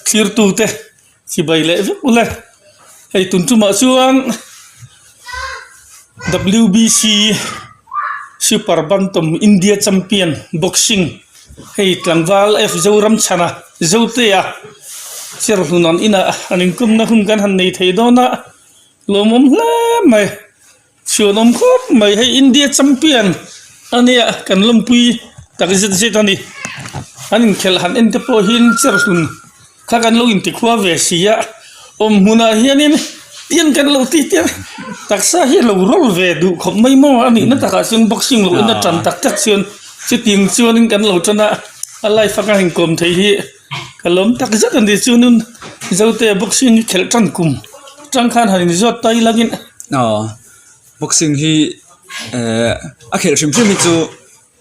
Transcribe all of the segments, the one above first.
Thirtute chibai leh vek ule. Hei tun tumah chuan WBC Super Bantam India Champion Boxing hei tlangval F Zoramchhana Zotea Cherhlun an inah an inkawmna hun kan han nei thei dawn a lawmawm hle mai. Chhuanawm khawp mai hei India champion a nia kan lawmpui tak zet zet a ni an inkhelh han en te pawh hian cherhlun kha kan lo intikhua ve si a awm hmunah hianin tiang kan lo ti tia taksa hi a lo rawl ve duh khawp mai maw a nihna takah chuan boxing lo en a tan tak tak chuan chutiang chuanin kan lo tan a a life a ka inkawm thei hi. Ka lawm tak zet a ni chuanin Zote boxing hi khelh tan kum tang khan han inzawt ta ila ngin. Aw boxing hi eh a khelh hrim hrim hi chu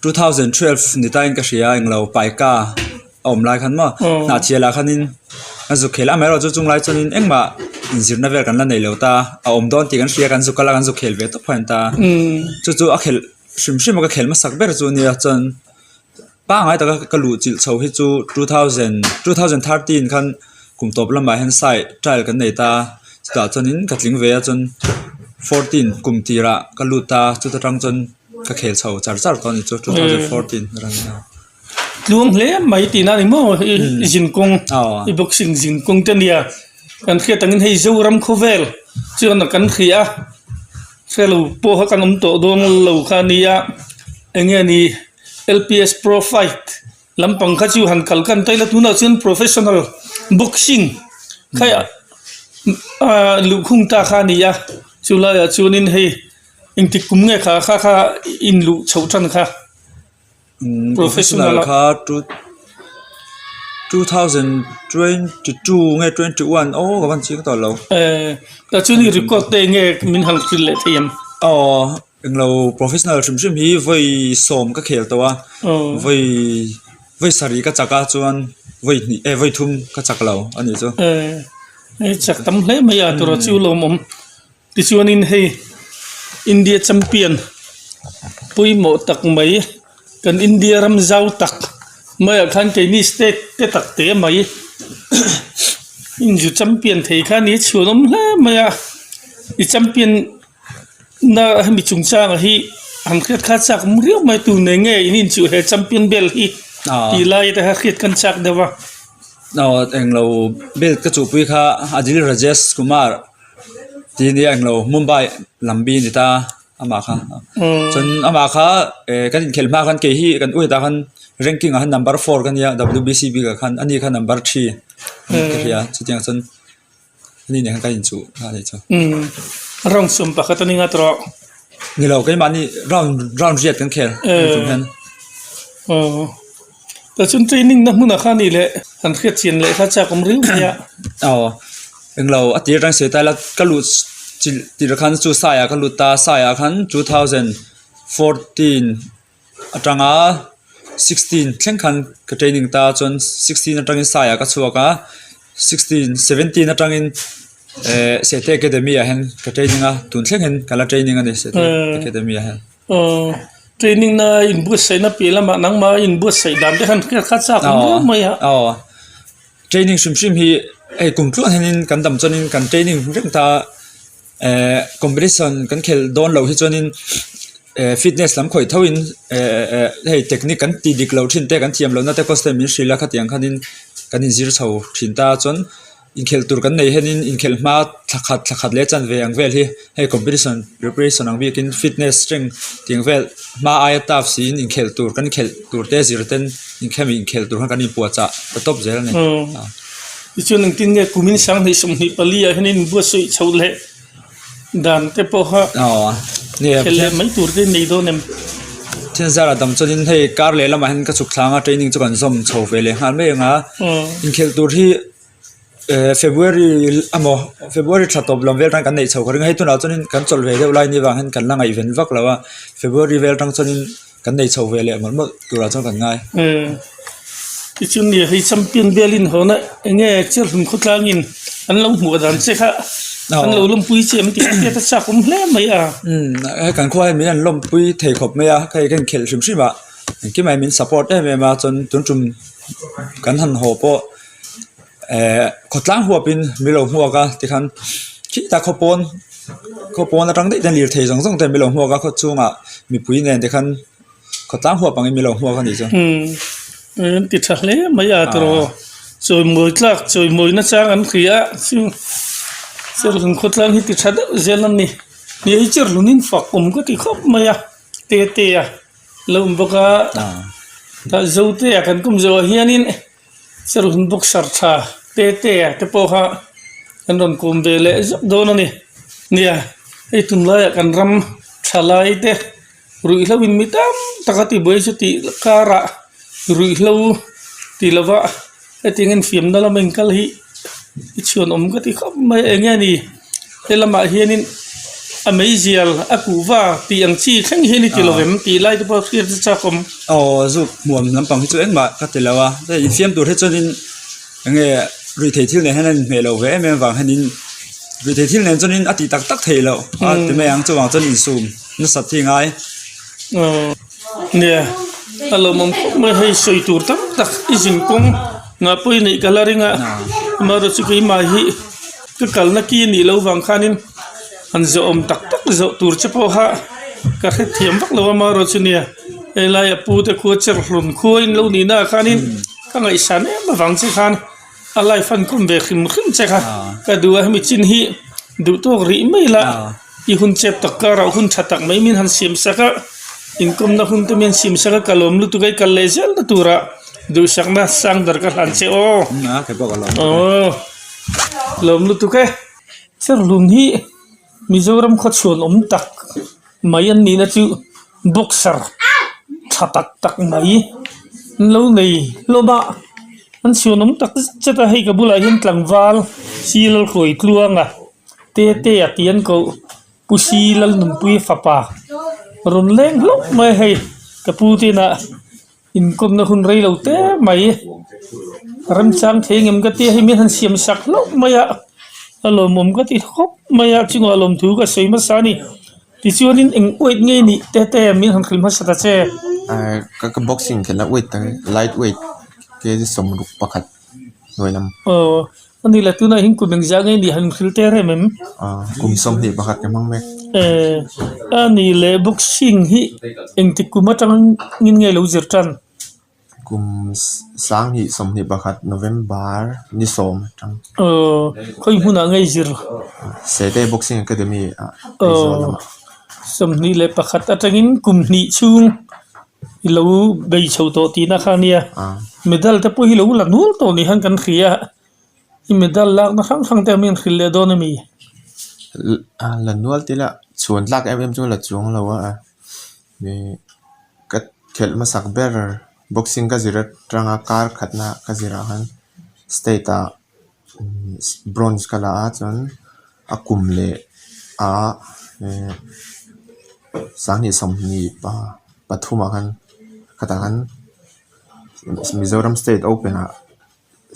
2012 ni tain ka hria englo paika a awm lai khan maw hnahchhiah lah khanin a zuk khel a amaherawhchu chung lai chuanin engmah inzirna vel kan la nei lo ta a awm dawn tih kan hria kan zuk kal a kan zuk khel ve tawp kha a ni ta chu chu a khelh hrim hrim a ka khelh hmasak ber chu a nia chuan. Pangngai taka ka luh chilh chho hi chu 2013 khan kum tawp lamah hian sai trial kan nei ta a chutah chuanin ka tling ve a chuan 14 kum tirah ka lut ta a chuta tang chuan ka khel chho char char tawh a ni chu 2014 atangin. Tluang hle mai tihna a ni maw i zinkawng i boxing zinkawng te nia kan hriat angin hei Zoram khawvel chuan kan hria a hrelo pawh kha kan awm tawh dawn lo kha a nia eng nge ni. LPS Pro Fight lampang kha chu han kal kan taila tunah chuan professional boxing kha ah luhkhung ta kha a ni a chu laiah chuanin hei engtik kum nge kha kha kha in luh chhoh tan kha Professional kha 2022 nge 21 aw ka van ching tawh lo. Eh tah chuan i record te enge min han hrilh leh thei em? Aw. Englo professional hrim hrim hi vawi sawm ka khel tawh a, vawi vawi sarih ka chak a chuan vawi hnih eh vawi thum ka chak lo a nih chu. Hei chak tam hle mai a tura chu lawmawm tichuanin hei India champion pawimawh tak mai kan India ram zau tak maiah khan keini state te tak te mai inzu champion thei kha a ni chhuanawm hle mai a i champion. Na hemi chungchangah hi han hriat kha chak awm riau mai tu nen nge in inchuh he champion belt hi tih lai te kha hriat kan chak deuh a. Aw englo belt ka chuhpui kha Adil Rajesh Kumar tih ania englo Mumbai lam bi a ni ta amah kha chuan amah kha eh kan inkhelh hma khan kei hi kan uet ah khan ranking ah khan number four ka nia WBC bikah khan ani kha number three ka hria chutiang chuan. Ani nen khan kan inchuh a nih chu. Umm round sum pakhat a ni ngat rawh. Ni lo keimahni round round riat kan khel chung hian. Aw tah chuan training na hmunah khan nih leh kan hriat chian leh kha chak awm riau mai a. Aw englo a tir atang sawi ta ila ka lut chilh tir khan chu saiah ka lut ta saiah khan 2014 atanga 16 thleng khan ka training ta chuan 16 atangin saiah ka chhuak a 16 17 atangin eh Sete Academy ah hian ka training a tun thleng hian ka la training a ni Sete Academy ah hian. Aw training na inbuatsaihna piah lamah nangmah a inbuatsaih dan te khan kha chak ang riau mai a. Aw training hrim hrim hi hei kum tluan hianin kan dam chuanin kan training reng ta a eh competition kan khelh dawn loh hi chuanin eh fitness lam khawih tho in eh eh hei technique kan tih dik loh thin te kan thiam lohna te coach ten min hrilh a khatiang khanin kan inzir chho thin ta chuan inkhelh tur kan nei hianin inkhelh hma thla khat thla khat leh chanve ang vel hi hei competition preparation ang bikin fitness strength tih ang vel hma aia tough siin inkhelh tur kan khelh tur te zir ten inkhemi inkhelh tur khan kan inpuahchah ta tawp zel a ni. Tichuan engtin nge kumin 20 24 ah hian inbuatsaih chhoh leh dan te pawh kha khelh leh mai tur te nei dawn em? Thian zara dam chuanin hei kar leh lamah hian ka chhuk thlanga training chu kan zawm chho ve leh nghal mai ang a inkhelh tur hi Eh February emaw February thla tawp lam vel atang kan neih chho ka ring a hei tunah chuanin kan chawlh ve deuh lai ni vang hian kan la ngaihven vak lo a February vel atang chuanin kan nei chho ve leh mawlh mawlh turah chuan kan ngai. Eh tichuan nia hei champion velin hawn a enge Cherhlun khawtlangin an lo hmuh dan che kha an lo lawmpui che em tih hriat a chak awm hle mai a. Umm hei kan khua hian min an lawmpui thei khawp mai a hei kan inkhelh hrim hrim a engkim ah hian min support em em a chuan tun tum kan han haw pawh. Eh khawtlang huapin min lo hmuak a tikhan khitah khaw pawn khaw pawn atang daih te lirthei zawng zawng te min lo hmuak a khaw chungah mipui nen tikhan khawtlang huap angin min lo hmuak a nih chu. Umm an ti tha hle mai a tawrh chawimawi tlak chawimawi na chang an hria a chu cherhlun khawtlang hi ti tha deuh zel a ni ni hi cherhlun in fak awm ka ti khawp mai a te te a lo awm bawk a tah zo te a kan kum zawh ah hianin. Serhun boxer tha te te a te pawh kha an rawn kawm ve leh zauh dawn a ni. Nia, hei tunlaiah kan ram thalai te ruihhlo in mi tam tak a tibuai chu tih karah ruihhlo ti lova hetiang infiamna lama inkal hi i chhuanawm ka ti khawp mai a. Eng nge ni helamah hianin a meizial a kuhva tih ang chi thleng hian i ti lovem tih lai te pawh hriat a chak awm. Aw zuk hmuam lampang hi chu engmah ka ti lo a hei infiam tur hi chuanin enge ruihtheih thil nen hian a inhmeh loh ve em em vang hianin ruihtheih thil nen chuanin a tih tak tak theih loh a ti mai ang chuvang chuan insum nasat hi a ngai. Aw nia a lawmawm khawp mai hei sawi tur tam tak i zin kawng ngah pawh i neih ka la ring a amaherawhchu keimah hi ka kalna ki a nih loh vang khanin han zawhawm tak tak zawh tur che pawh kha ka hrethiam vak lo a amaherawhchu nia. Helai a pu te khua cherhlun khua in lo nihna ah khanin ka ngaihsan em avang che khan a life an kawm ve hrim hrim che kha ka duh a hemi chin hi duh tawk rih mai la i hun chep tak karah hun tha tak mai min han siam sak a inkawmna hun te min siam sak a ka lawm lutuk a i kal leh zel na turah duhsakna sang ber ka hlan che aw aw lawm lutuk e cherhlun hi. Mizoram khawchhuan awm tak mai an nihna chu boxer tha tak tak mai an lo nei hlawm a an chhuan awm tak zet zet a hei ka bulah hian tlangval sil hruai tluang a te te a tih an koh pu si lalnunpuii fapa rawn leng hlauh mai a hei ka pu te inah. Inkawmna hun rei lo te mai remchang thei engem ka tia hei min han siam sak hlauh mai a a lawmawm ka ti khawp mai a chungah lawmthu ka sawi hmasa a ni tichuanin eng weight nge nih te te min han hrilh hmasa ta che. Ka boxing khelhna weight tak light weight kg 61 hnuai lam. Aw Ani le tunah hian kum engzah nge nih han hrilh teh rem em? Kum 21 ka hmang mek. Eh, ani le boxing hi engtik kum atangin nge lo zir tan? Kum 2021 November ni sawm atang. Aw, khawi hmunah nge i zir? Sete Boxing Academy ah Aizawl lamah. 21 atangin kum hnih chhung i lo bei chho tawh tihna kha ania. Medal te pawh hi lo la nual tawh ni khan kan hria a. I medal lakna hrang hrang te min hrilh leh dawn a mi? La nual te la chhuan tlak em em chu la chuang lo a. Ka khelh hmasak ber boxing ka zir atanga kar khatna ka zirah khan state ah bronze ka la a chuan a kum leh a 20 23 ah khan khatah khan Mizoram state open ah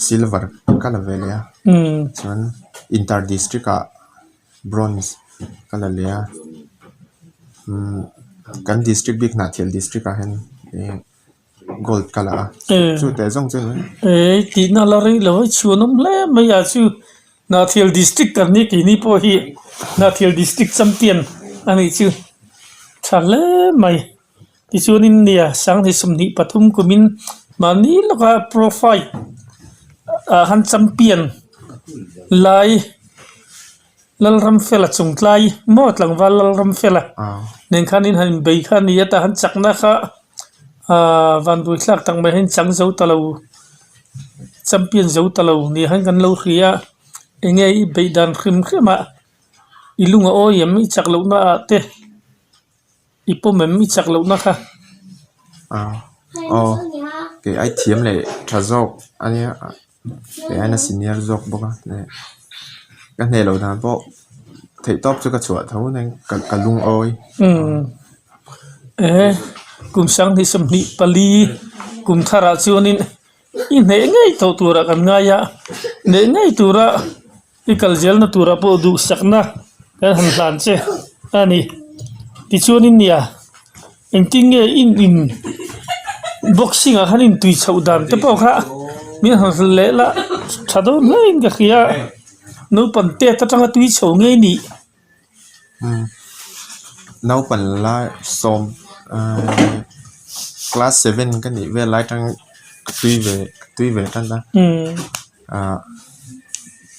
silver ka la ve leh a chuan inter district ah bronze ka la leh a kan district bik Hnahthial district ah hian ih gold ka la a chu teh zawng chu Ei tihna la rei lo a chhuan awm hle mai a chu Hnahthial district kan ni keini pawh hi Hnahthial district champion a nih chu tha hle mai. Tichuanin nia 2023 kumin mahni lawka pro fight ah khan champion lai Lalramfela chungtlai maw tlangval Lalramfela nen khan in han inbei kha a ni a tah han chakna kha ahh vanduai thlak tak mai hian chang zo ta lo champion zo ta lo ni khan kan lo hria a eng nge i beih dan hrim hrim ah i lung a awi em i chak loh na ah te. I pawm em i chak lohna kha? Aw kei ai thiam leh tha zawk a nia kei aina senior zawk bawk a ka hneh loh dan pawh theih tawp chu ka chhuah tho nen ka lungawi. Umm eh kum 2024 kum tharah chuanin i hneh ngei tawh turah kan ngai a hneh ngei tura. I kal zelna turah pawh duhsakna kan han hlan che a ni. Tichuanin nia engtin nge in in boxing ah khan in tui chhoh dan te pawh kha min han hrilh leh la. Tha dawn hlein ka hria naupang tet atanga tui chho ngei nih. Naupang lai sawm ahh class seven ka nih vel lai atang ka tui ve ka tui ve tan a ahh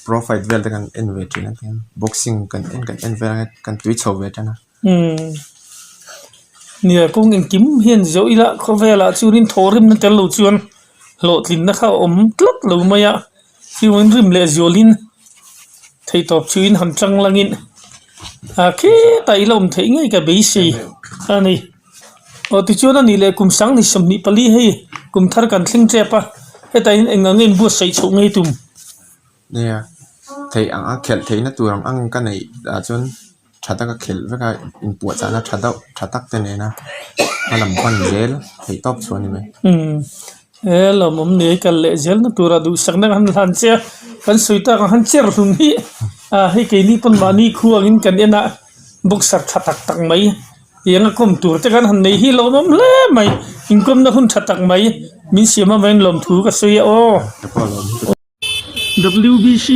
pro fight vel te kan en ve thin a boxing kan en kan en vel a kan tui chho ve tan a. Nia kawng engkim hian zawh ila khawvelah chuanin thawhrimna tel lo chuan hlawhtlinna kha a awm tlat lo mai a chuan rim leh zualin theihtawp chuin han tang langin ah khitah ila awm theih ngei ka beisei a ni. Aw tichuan a nih leh kum sang ni 24 hei kum thar kan thleng tep a hetah hian eng ang nge inbuatsaih chhoh ngei tum? Nia theih ang a khelh theihna tur ang ang ka neih ah chuan tha taka khelh vek a inpuahchahna tha deuh tha tak te nena hma lam pan zel theih tawp chhuah a ni mai. Umm he lawmawm nei kal leh zelna tura duhsakna kan hlan che a kan sawi tak ang khan chair hlun hi ah hei keini pawn mahni khu angin kan en a boxer tha tak tak mai tiang a kawm tur te kan han nei hi lawmawm hle mai inkawmna hun tha tak mai min siam avangin lawmthu ka sawi a aw. WBC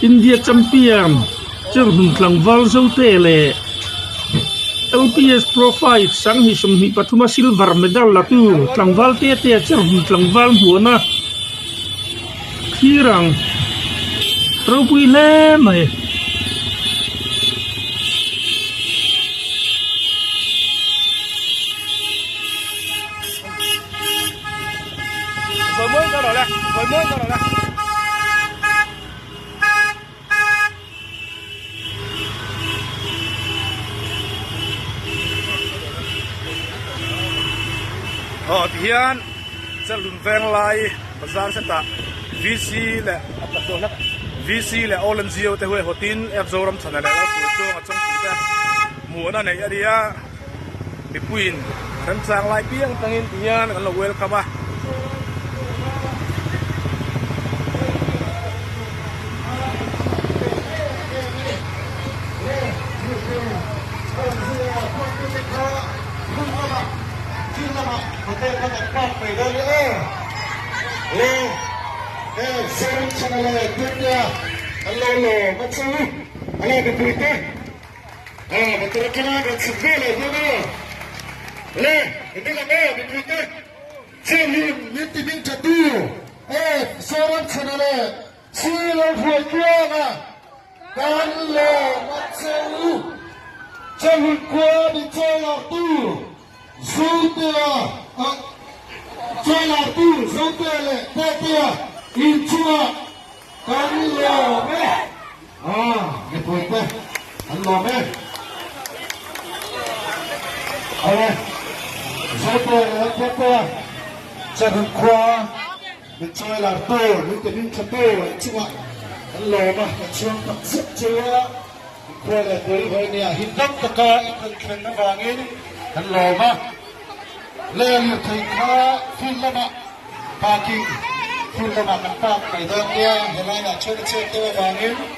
India Champion Cherhlun tlangval Zote leh LPS Pro Fight Sanghi 23 a silver medal la tu tlangval Tetea Cherhlun tlangval hmuhna thlir ang ropui hle mai. Aw tihian Chelhlun Venglai bazar setah VC leh VC leh All NGO te huaihawtin F Zoramchhana leh Lalpui Chuanga chawngtute hmuhna neih a ni a. Mipuiin remchang lai piang tangin ti hian kan lo welcome a.